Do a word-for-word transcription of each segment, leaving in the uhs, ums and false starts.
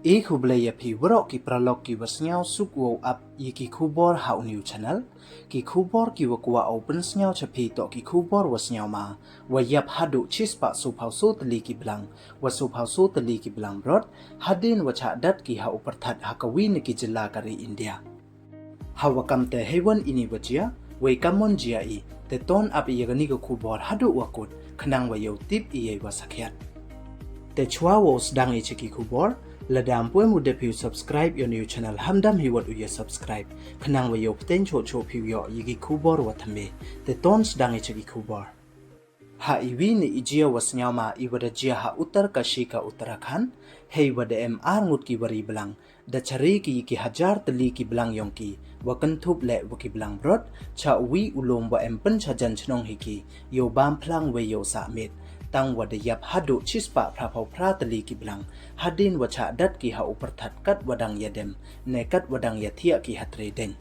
E khublei ya phi waroh ki paralok ki wa sniawsuk wow ap ya ki khubor ha u new channel. Ki khubor ki wa kwah u pynsniaw cha phi toh ki khubor wa sniawma, wa yap haduh chispah soophaw soo tylli ki blang, wa soophaw soo tylli ki blang brot, hadien wa chah dat ki ha u pyrthat ha kawi na ki jylla ka ri India. Hawa kamte heiwon ini wa jia, wei kammon jia i, te ton ap i ya kani ka khubor haduh wa kut, khnang wa yow tip i yei wa sakhiat. Te chwa wow sdang i cha ki khubor, lada ym pu em u dep phi u subscribe ya u new channel, hamdam hi wat u ya subscribe, khnang wa yow pteng choh choh phi u yoh ya ki khubor wa thymme. Te ton sdang i cha ki khubor. Ha iwi ni i jia wa sniawma i wa da jia ha Uttarkashi ka Uttarakhand, hei wa da em ar ngut ki wari blang, da chari ki ki hajar tylli ki blang yong ki, wa kynthup le wa ki blang brot, cha uwi u lum wa em pynchajan chnong hi ki, yow bam phlang wei yow sah miet, tang wa da yap haduh chispah phraphaw phra tylli ki blang, hadien wa chah dat ki ha u pyrthat kat wa dang ya dem, ne kat wa dang ya thiah ki ha tre deng.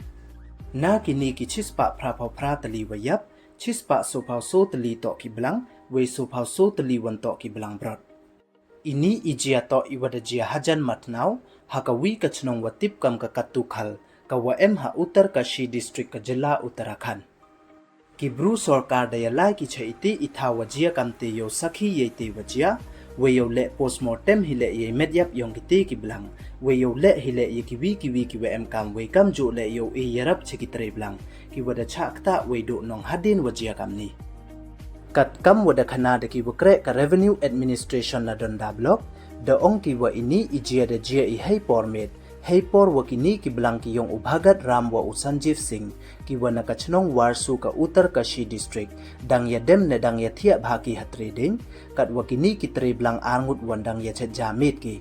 Na kini ki chispah phraphaw phra tylli wa yap, chispah soophaw soo tylli toh ki blang, wei soophaw soo tylli won toh ki blang brot. Ini i jia toh i wa da jia hajan matnaw, ha kawi ka chnong wa tip kam ka Kattukhal, ka wa em ha Uttarkashi district ka jylla Uttarakhand. Ki bru sorkar da ya lai ki cha iti i thaw wa jia kamte yow sakhi yei te wa jia, wei yow leh postmortem hi leh yei met yap yong kite ki blang, wei yow leh hi leh ya kiwi kiwi ki wa em kam, wei kamjuh leh yow e yarap cha ki tre blang, ki wa da chah ktah wei duh nong hadien wa jia kamni. Kat kam wa da khana da ki wa kreh ka Revenue Administration na Donda Block, da ong ki wa ini i jia da jia i hei por miet, hei por wa kini ki blang ki yong u Bhagat Ram wa u Sanjeev Singh, ki wa na ka chnong Warsu ka Uttarkashi district, dang ya dem ne dang ya thiah bha ki ha tre deng, kat wa kini ki tre blang ar ngut won dang ya chet ja miet ki.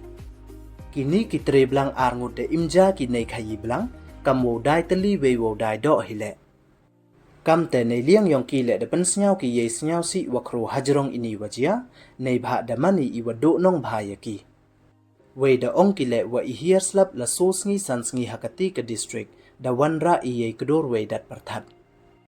Kini ki tre blang ar ngut da im ja ki nei khayi blang, kam wow dai tylli wei wow dai doh hi leh. Kamte nei liang yong ki leh da pynsniaw ki yei sniawsih wa khraw hajrong ini wa jia, neibhah da man i i wa duh nong bha ya ki. Wei da ong ki leh wa i hiar slap la soo sngi san sngi ha kati ka district, da wanrah i yei kdur wei dat pyrthat.